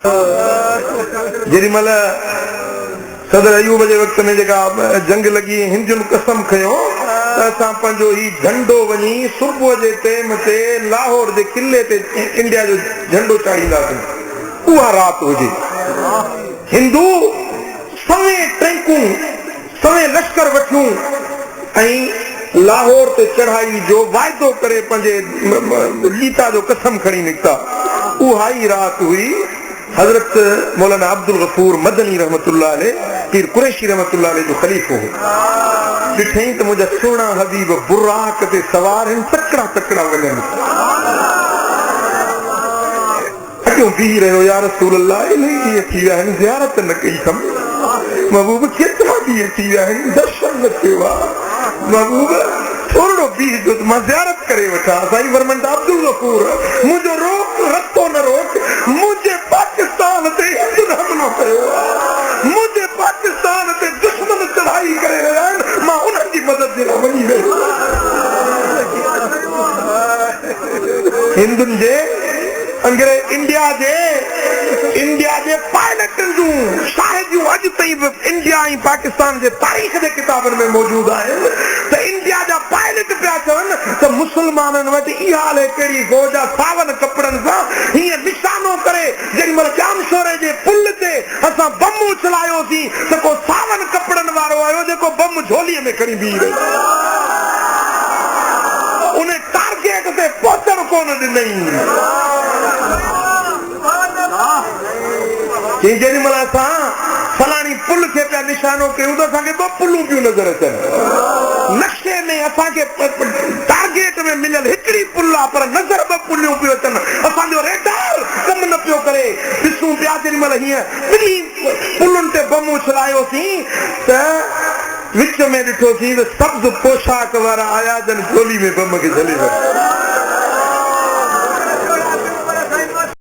جيڏي مهل صدر ايوب جي وقت ۾ جيڪا جنگ لڳي ۽ هندين قسم کنيو ته اسان پنهنجو هي جهنڊو وڃي صبح جي ٽيم تي لاهور جي قلعي تي انڊيا جو جهنڊو چاڙهينداسين اها رات هجي هندو سوين ٽينڪون سوين لشڪر وٺيون ۽ لاهور تي چڙهائي جو واعدو ڪري پنهنجي گيتا جو قسم کڻي نڪتا. اها ئي رات هئي حضرت مولانا عبدالغفور مدني رحمة الله عليه پير قريشي رحمة الله عليه جو خليفو هو. ڏٺئين ته منهنجا سهڻا حبيب براق تي سوار هن تڪڙا تڪڙا وڃن. اڳيون بيهي رهيو يا رسول الله الهي ڏينهن ٿي ويا آهن زيارت نه ڪئي اٿم محبوب ڪيترا ڏينهن ٿي ويا آهن درشن نه ٿيو آ محبوب ٿورڙو بيهجو ته مان زيارت ڪري وٺان سائين فرمائن ٿا عبدالغفور منهنجو روڪ رتو نه روڪ منهنجي پاڪستان تي هندن حملو ڪيو آ منهنجي پاڪستان تي دشمن چڙهائي ڪري رهيا آهن مان انهن جي مدد جي لاء وڃي رهيو آهيان. هندن جي انگريز انڊيا جي انڊيا جي پائلٽن جون شاهديون اڄ تائين به انڊيا ۽ پاڪستان جي تاريخ جي ڪتابن ۾ موجود آهن ته انڊيا جا پائلٽ پيا چون ته مسلمانن وٽ اها الائي ڪهڙي فوج آ ساون ڪپڙن سان هيئن نشانو ڪري جيڏي مهل ڄامشوري جي پل تي اسان بم اڇلايوسين ته ڪو ساون ڪپڙن وارو آيو جيڪو بم جهولي ۾ کڻي بيهي رهيو ان ٽارگيٽ تي پهچڻ ڪونه ڏنئين. چيائين جيڏي مهل اسان فلاڻي پل کي پيا نشانو ڪيون ته اسان کي ٻه پلون پيون نظر اچن. نقشي ۾ اسان کي ٽارگيٽ ۾ مليل هڪڙي پل آ پر نظر ٻه پليون پيون اچن. اسان جو ريڊار ڪم نه پيو ڪري. ڏسون پيا جيڏي مهل هيئن ٻنهي پلن تي بم اڇلايوسين ته وچ ۾ ڏٺوسين ته سبز پوشاڪ وارا آيا جن جهولي ۾ بم کي جهلي ورتو.